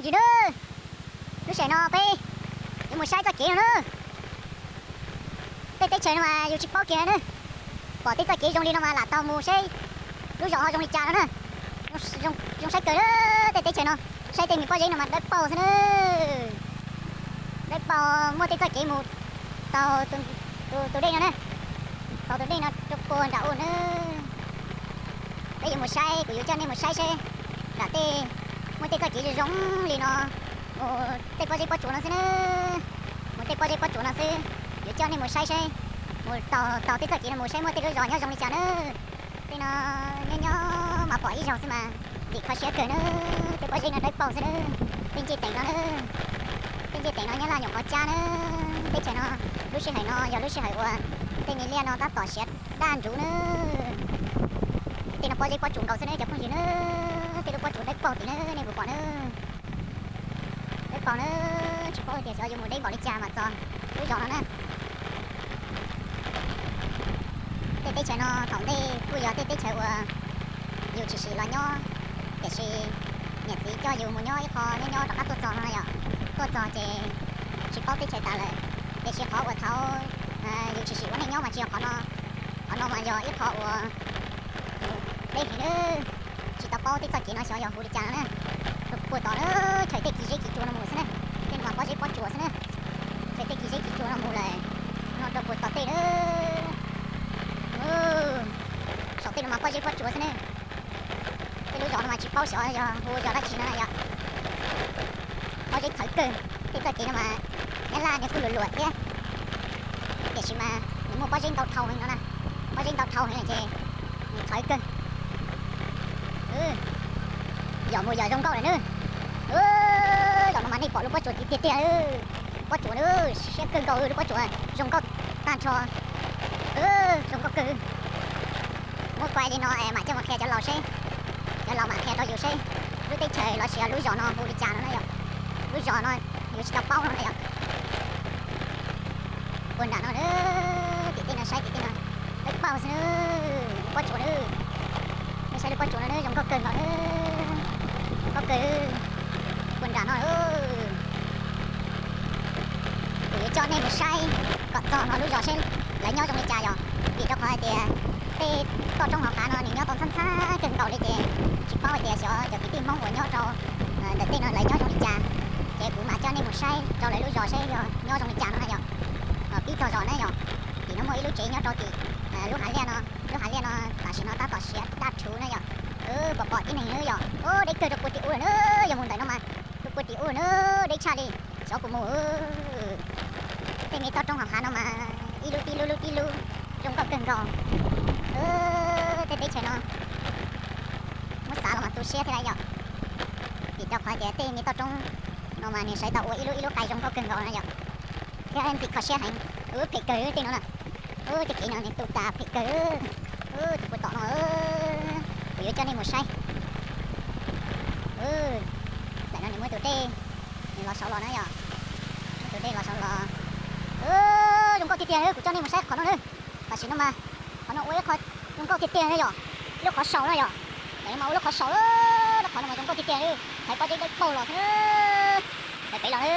Nawb, lub sij hawm no peb yuav mus saib txoj kev no na. Tej teb chaws no mas yus tsis paub kiag na. Pom tej txoj kev zoo li no mas lam tau mus saib lub zos ho zoo li cas no na. Zoo saib kawg na, tej teb chaws no saib tej me pob zeb no mas dawb paug xwb na. Dawb paug, muaj tej txoj kev mus taug tus dej no na, taug tus dej no rau puag nram ub na. Peb yuav mus saib, kuv yuav coj nej mus saib seb nram tej muaj tej txoj kev zoo zoo li no, mus tej pob zeb pob tsuas no xwb na. Mus tej pob zeb pob tsuas no xwb, yuav coj nej mus saib seb, mus taug taug tej txoj kev no mus saib muaj tej lub zos nyob zoo li cas na. Tej no nyob nyob mas pom ib zaug xwb mas ntxim kho siab kawg na. Tej pob zeb no dawb paug xwb na. Tej ncej teem no na, tej ncej teem no nyob laj nyuam qhuav cab na. Teb chaws no lub sij hawm no yog lub sij hawm uas tej niag liaj no tab tom siav daj nruv na. Tej no pob zeb pob tsuas nkaus xwb na cov phooj ywg na. Tej lub pob tsuas dawb paug tim na, nej puas pom na. Dawb paug na, tsis paub hais tias xyov yuav mus deb npaum li cas mas txog lub zos no na. Tej teb chaws no thaum ntej kuj yog tej teb chaws uas yus tshwm sim los nyob, tiam sis niam txiv coj yus mus nyob ib qho nyob nyob rov qab tuaj txog no yom. Tuaj txog ces tsis paub teb chaws tas lawm, tiam sis qhov uas thaum yus tshwm sim ua neej nyob mas tsis yog qhov no. Qhov no mas yog ib qho uas deb heev na, tsis tau paub tej txoj kev no xyov yog hu li cas no na. Rau puag tom na, chaws tej kis zeb kis tsua no mus xwb na. Tej no mas pob zeb pob tsuas xwb na. Chaws tej kis zeb kis tsua no mus lawm, no rau puag tom tej na. Saum tej no mas pob zeb pob tsuas xwb na. Tej lub zos no mas tsis paub xyov yog hu zos dab tsi no na yom. Pob zeb thawv kawg, tej txoj kev no mas nyab laj nws kuj luam luam thiab, tiam sis mas nws muaj pob zeb ntau dhau heev no na. Pob zeb ntau dhau heev ces nws thawv kawg. Yog mus yog zoo nkauj lawm na. Zaum no mas nej pom lub pob tsuas tiag tiag tiag. Pob tsuas na, siab kawg nkaus lub pob tsuas zoo nkauj tag nrho. Zoo nkauj kawg. Muab kuaj li no es mam coj mus qhia cov laus seb, cov laus mam qhia rau yus seb lub teb chaws los sis lub zos no hu li cas no na yom. Lub zos no yus tsis tau paub no na yom. Puag nram no, tim tej no saib tim tej no, dawb paug xwb na. Pob tsuas na, nej saib lub pob tsuas no zoo nkauj kawg nkaus na. Zoo nkauj kawg. Puag nram no, kuv yuav coj nej mus saib kom txog no lub zos seb lawv nyob zoo li cas yom. Vim rau qhov hais tias tej toj roob hauv hav no nws nyob tau ntxhab ntxhab kawg nkaus li ces tsis paub hais tias xyov cov kwv tij Hmoob uas nyob rau ntawm tej no lawv nyob zoo li cas. Ces kuv mam coj nej mus saib rau lawv lub zos seb yog nyob zoo li cas no na yom. Pib txog zos na yom, tim no muaj ib lub tsev nyob rau tim lub hav liaj no. Lub hav liaj no tam sim no tab tom siav daj rhuv na yom. Pom pom tib neeg na yom, deb kawg rau puag tim ub lawm na. Yog mus ntawm no mas rau puag tim ub na, deb tshaj li, xyov puas mus. Tej me toj roob hauv hav no mas ib lub tib lub lub tib lub, zoo nkauj kawg nkaus. Tej teb chaws no muab xav los mas tu siab thiab yom. Vim rau qhov tias tej me toj roob no mas nws sawv tau ua ib lub ib lub qai zoo nkauj kawg nkaus no yom. Thiab ntxim kho siab heev. Phem kawg tej no na. Tej kev no nws tu tas phem kawg. Tus puag tom no, kuv yuav coj nej mus saib. Ntawm no nws muaj tus dej, nws los saud los na yom. Muaj tus dej los saud los. Zoo nkauj tiag tiag, kuv coj nej mus saib qhov no na. Tam sim no mas qhov no ua ib qho zoo nkauj tiag tiag na yom. Ib lub qhov saud na yom. Ntawm no mas ua lub qhov saud, lub qhov no mas zoo nkauj tiag tiag. Thaiv pob zeb dawb paug los xwb. Thaiv pem los na.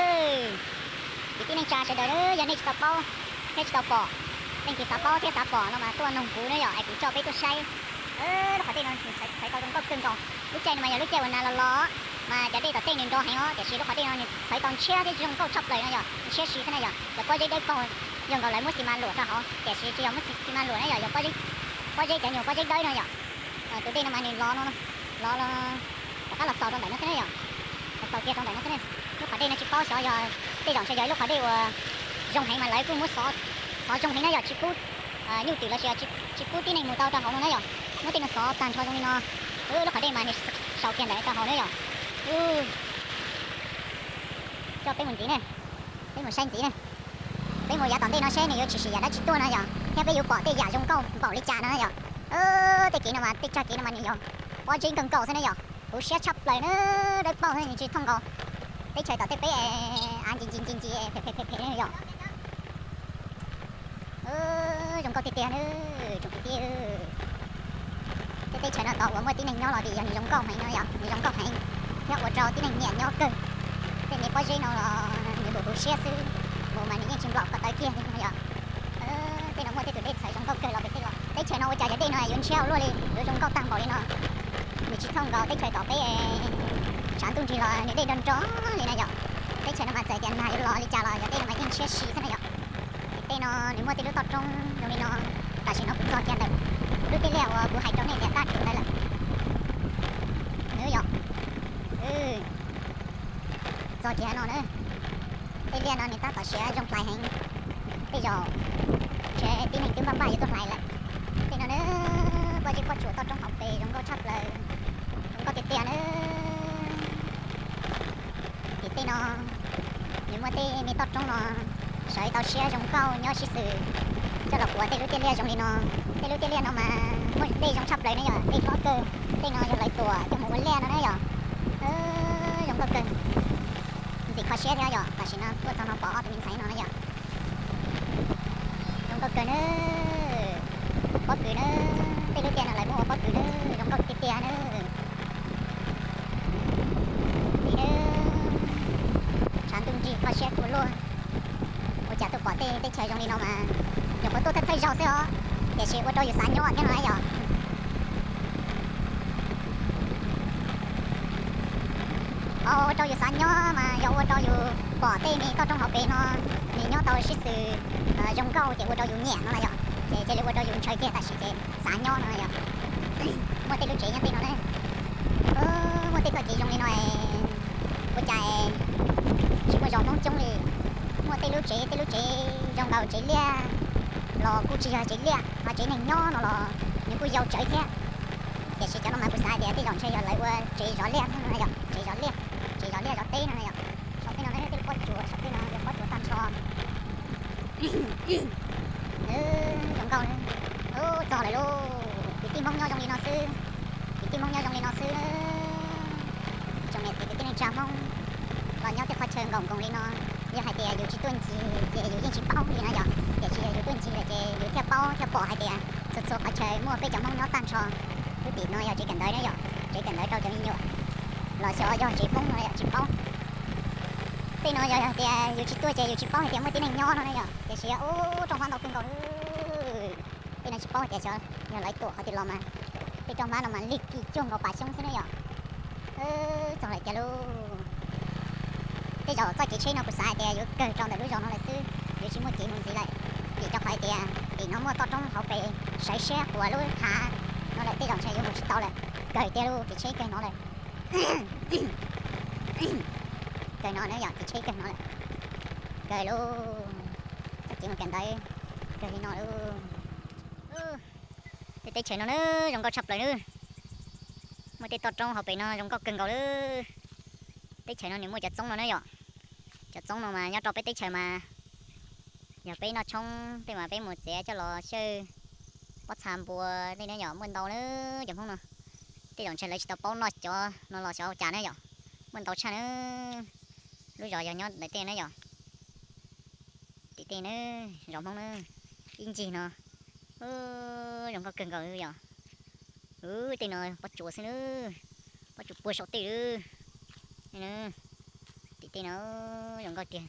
Kwv tij neej tsa sawv daws na, yog nej tsis tau paub thiab tsis tau pom, leej twg xav paub thiab xav pom no mas tuaj noog kuv na yom, es kuv coj peb tuaj saib. Lub qhov dej no thaiv tau zoo nkauj kawg nkaus. Lub caij no mas yog lub caij uas nas los los, mas cov dej tom tej nws nro heev os, tiam sis lub qhov dej no nws thaiv tau ntshiab thiab zoo nkauj tshaj plaws no yom, ntshiab si xwb na yom. Cov pob zeb dawb paug, yog nkaus lawv muab xi mas luam rau hauv, tiam sis tsis yog muab xi mas luam na yom, yog pob zeb, pob zeb cov nyuag pob zeb dawb no yom. Tus dej no mas nws los no, los los, rov qab los xaus rau ntawm no xwb na yom. Los xaus kiag rau ntawm no xwb na. Lub qhov dej no tsis paub xyov yog, tej zaum ntshe yog ib lub qhov dej uas zoo heev mas lawv kuj muab xov, xov zoo heev na yom, tsis pub nyuj twm los sis tsis pub tib neeg mus tau rau hauv no na yom. Muab tej no xov tag nrho zoo li no. Lub qhov dej mas nws xaus kiag ntawm rau hauv na yom. Coj peb mus ntxiv na, peb mus saib ntxiv na. Peb mus yav tom ntej no seb nws yuav tshwm sim yam dab tsi tuaj no yom, thiab peb yuav pom tej yam zoo nkauj npaum li cas no yom. Tej kev no mas tej tsag kev no mas nws yog pob zeb nkauj nkaus xwb na yom. Huv siab tshaj plaws na, dawb paug xwb nws tsis thooj nkaus teb chaws tom tej peb av ncig ncig ncig ncig phem phem phem phem yom. Zoo nkauj tiag tiag na, tsoom kwv tij. Tej teb chaws no tod uas muaj tib neeg nyob los vim yog nws zoo nkauj heev no yom, nws zoo nkauj heev thiab ua rau tib neeg nyiam nyob kawg. Tej me pob zeb no los nws huv huv siab xwb, mus mas nws yeej tsis nplaum ko taw kiag li no yom. Tej no muaj tej tus dej txhawv zoo nkauj kawg los pem tej los. Teb chaws no ua cas cov dej no yuav ntshiab ua luaj li, yuav zoo nkauj tag npaum li no. Nws tsis thooj nkaus teb chaws tom peb, tshav ntuj nrig los nws dej nro nro li na yom. Teb chaws no mas txawm tias nag yuav los li cas los cov dej no mas yeej ntshiab si xwb na yom. Tim tej no nws muaj tej lub toj roob zoo li no, tam sim no kuv txog kiag ntawm lub tiaj liaj uas kuv hais rau nej tias dab tsuv ntawd lawm. Nws yom, txog kiag no na, tej liaj no nws tab tom siav zoo hlais heev, tej zaum ntshe tib neeg twb npaj npaj yuav tuaj hlais lawm. Tej no na, pob zeb pob tsuas toj roob hauv pes zoo nkauj tshaj plaws, zoo nkauj tiag tiag na. Tim tej no nws muaj tej me toj roob no, sawv tau siab zoo nkauj nyob sib xws coj los puav tej lub tiaj liaj zoo li no. Tej lub tiaj liaj no mas muaj dej zoo tshaj plaws na yom, dej hlob kawg. Tej no yog lawv tuam coj mus ua liaj no na yom. Zoo nkauj kawg. Ntxim kho siab thiab yom, tam sim no tuaj txog no pom ob tug me ntxhais no na yom. Zoo nkauj kawg na. Pob kws na, tej lub tiaj no lawv muab ua pob kws na, zoo nkauj tiag tiag na. Li na, tshav ntuj nrig kho siab kua luaj. Ua cas tuaj pom tej teb chaws zoo li no mas nyuam qhuav tuaj thawj thawj zaug xwb os, tiam sis ua rau yus xav nyob thiab no yom. Ua rau yus xav nyob mas yog ua rau yus pom tej me toj roob hauv pes no, nws nyob tau sib xws zoo nkauj ces ua rau yus nyiam no na yom, ces cia li ua rau yus ntshaw kiag tam sim ces xav nyob no yom. Muaj tej lub tsev nyob tej no na, muaj tej txoj kev zoo li no, ua cas tsis muaj zos Hmoob coob li. Muaj tej lub tsev, tej lub tsev zoo nkaus tsev liaj los kuj tsis yog tsev liaj, ho tsev neeg nyob no los nws kuj yau tsawv thiab. Tiam sis cov no mas kuv xav hais tias tej zaum ntshe yog lawv ua tsev zov liaj no yom, tsev zov liaj, tsev zov liaj zov teb no yom. Saum tej no na tej lub pob tsuas, saum tej no yog pob tsuas tag nrho. Zoo nkauj. Txog lawm lauj, kwv tij Hmoob nyob zoo li no xwb, kwv tij Hmoob nyob zoo li no xwb. Tsoom niam txiv kwv tij neej tsa Hmoob los nyob tej qhov chaw nkaum nkoos li no, yog hais tias yus tsis tuaj ncig ces yus yeej tsis paub li no yom, tiam sis yog yus tuaj ncig lawm ces yus thiaj paub thiaj pom hais tias txhua txhua qhov chaw muaj peb cov Hmoob nyob tag nrho. Lub tim no yog tsev kawm ntawv na yom, tsev kawm ntawv rau cov me nyuam, los xyov yog tsev Hmoob no yom tsis paub. Tej no yog tias yus tsis tuaj ces yus tsis paub hais tias muaj tib neeg nyob no na yom, tiam sis ub rooj hmab ntau kawg nkaus. Tej no tsis paub hais tias xyov yog lawv tuam qhov twg los mas, tej rooj hmab no mas lig kis cuag nkaus pas xyoob xwb na yom. Txog lawm tiag lauj. Tej zaum txoj kev tsheb no kuv xav hais tias yuav kawg rau ntawm lub zos no lawm xwb, yuav tsis muaj kev mus ntxiv lawm, vim rau qhov hais tias tim no muaj toj roob hauv pes sawv siab quas lub hav no lawm, tej zaum ntshe yuav mus tsis tau lawm. Kawg tiag lauj, kev tsheb kawg no lawm. Kawg no na yom, kev tsheb kawg no lawm. Kawg lauj, txoj kev mus kawm ntawv kawg li no lauj. Tej teb chaws no na zoo nkauj tshaj plaws nawb. Muaj tej toj roob hauv pes no zoo nkauj kawg nkaus lawm. Teb chaws no nws muaj cov txoob no na yom. Cov txoob no mas nyob rau peb teb chaws mas yog peb noj tshoob tej mas peb mus txiav coj los xyawj pob txha npua tej na yom, muaj ntau na cov Hmoob no. Tej zaum ntshe lawv tsis tau paub noj cov no los xyov ua cas na yom, muaj ntau tshaj na. Lub zos yog nyob ntawm tej na yom. Tim tej na, zos Hmoob na, ib ncig no, zoo nkauj kawg nkaus yom. Tej no pob tsuas xwb na, pob tsuas puag saum tej lawm. Tim tej no zoo nkauj tiag.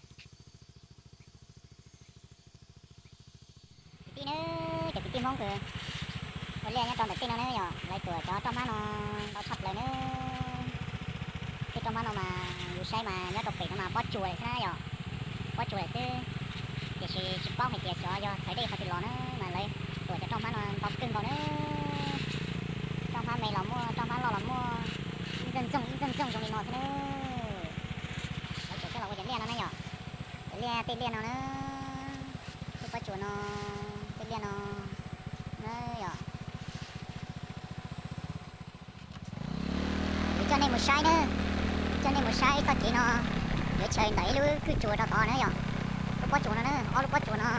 Kwv tij na, cov kwv tij Hmoob kws ua liaj nyob rau ntawm tej no na yom, lawv tuam cov roj hmab no ntau tshaj plaws na. Tej roj hmab no mas yus saib mas nyob rau pem no mas pob tsuas lawm xwb na yom, pob tsuas lawm xwb. Tiam sis tsis paub hais tias xyov yog txhawv dej qhov twg los na, mas lawv tuam cov roj hmab no ntau kawg nkaus na. Roj hmab me los muaj, roj hmab loj los muaj, ib ntxooj ntxooj ib ntxooj ntxooj zoo li no xwb na. Lawv tuam coj los ua cov liaj no na yom, cov liaj tej liaj no na, tej pob tsuas no, tej liaj no na yom. Kuv coj nej mus saib na, coj nej mus saib txoj kev no yuav chaws ntawm ib lub kwj tsuas rau tod na yom. Lub pob tsuas no na, ob lub pob tsuas no,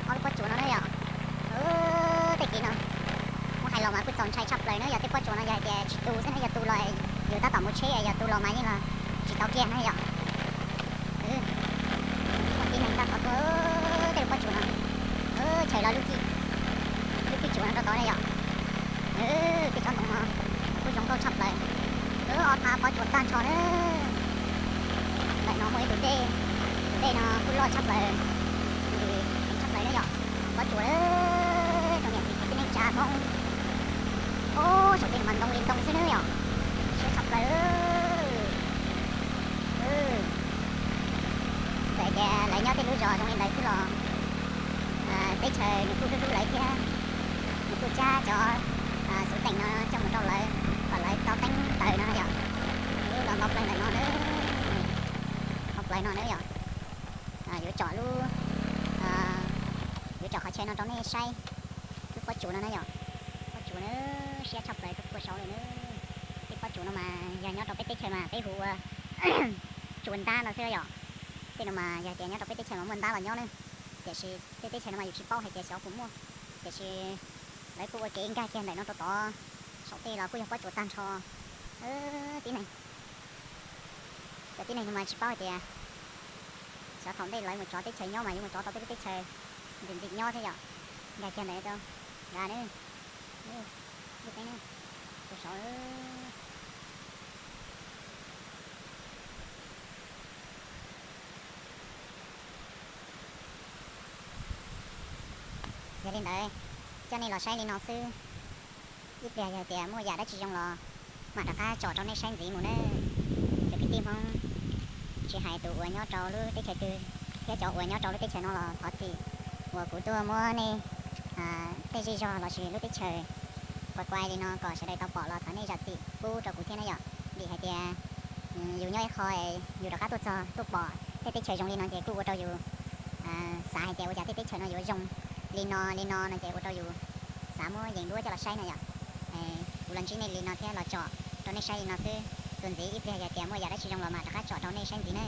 ob lub pob tsuas no na yom. Tej kev no muab hais los mas kuj txaus ntshai tshaj plaws na yom. Tej pob tsuas no yog hais tias tsis tu xwb na, yog tu los yus tab tom mus tsheb, yog tu los mas yeej los tsis tau kiag na yom. Muaj tib neeg tab tom tuaj tej lub pob tsuas no, chaws los lub kwj, lub kwj tsuas no rau tod na yom. Tej tsob ntoo no kuj zoo nkauj tshaj plaws. Ob phab pob tsuas tag nrho na. Loj tshaj plaws, nws heev tshaj plaws na yom. Pob tsuas lawm, rau niam txiv kwv tij neej tsa Hmoob. Ub, saum tej no mas ntoo li ntoo xwb na yom. Siab tshaj plaws. Txawm hais tias lawv nyob tej lub zos zoo li ntawd xwb los teb chaws nws kuj hlub hlub lawv thiab, nws kuj cab cov xub teem no coj mus rau lawv kom lawv tau teeb taws no yom. Lub los ntau plaws ntawm no na, ntau plaws no na yom. Yuav tsom lub, yuav tsom qhov chaw no rau nej saib. Lub pob tsuas no na yom. Pob tsuas na, siab tshaj plaws rau kua saud lawm na. Tej pob tsuas no mas yog nyob rau peb teb chaws mas peb hu ua tsuas ntab no xwb yom. Tej no mas yog tias nyob rau peb teb chaws mas muaj ntab los nyob na. Tiam sis tej teb chaws no mas yus tsis paub hais tias xyov puas muaj. Tiam sis lawv kuj ua kev nkag kiag ntawm no rau tod, saum tej los kuj yog pob tsuas tag nrho. Tib neeg, cov tib neeg no mas tsis paub hais tias xyov thaum ntej lawv mus tsov teb chaws nyob mas yuav mus tsov tau tej lub teb chaws ntxim ntxim nyob thiab yom. Nkag kiag ntawm no rau nrad na, lub teeb na, rau saud. Yog li ntawd, coj nej los saib li no xwb. Ib pliag yog tias muaj yam dab tsi zoo los mam rov qab tsom rau nej saib ntxiv mus na. Cov kwv tij Hmoob, tsis hais tus uas nyob rau lub teb chaws twg thiab cov uas nyob rau lub teb chaws no los thov txim uas kuv tuaj muab nej tej zej zog lossis lub teb chaws quas kuai li no kom sawv daws tau pom los thov nej zam txim pub rau kuv thiab na yom. Vim hais tias yus nyob ib qho, yus rov qab tuaj txog tuaj pom tej teb chaws zoo li no ces kuj ua rau yus xav hais tias ua cas tej teb chaws no yuav zoo li no li no no ces ua rau yus xav muab yees duab coj los saib na yom. Kuv los ntsib nej li no thiab los tsom rau nej saib li no xwb. Txuas ntxiv ib pliag yog tias muaj yam dab tsi zoo los mam rov qab tsom rau nej saib ntxiv na.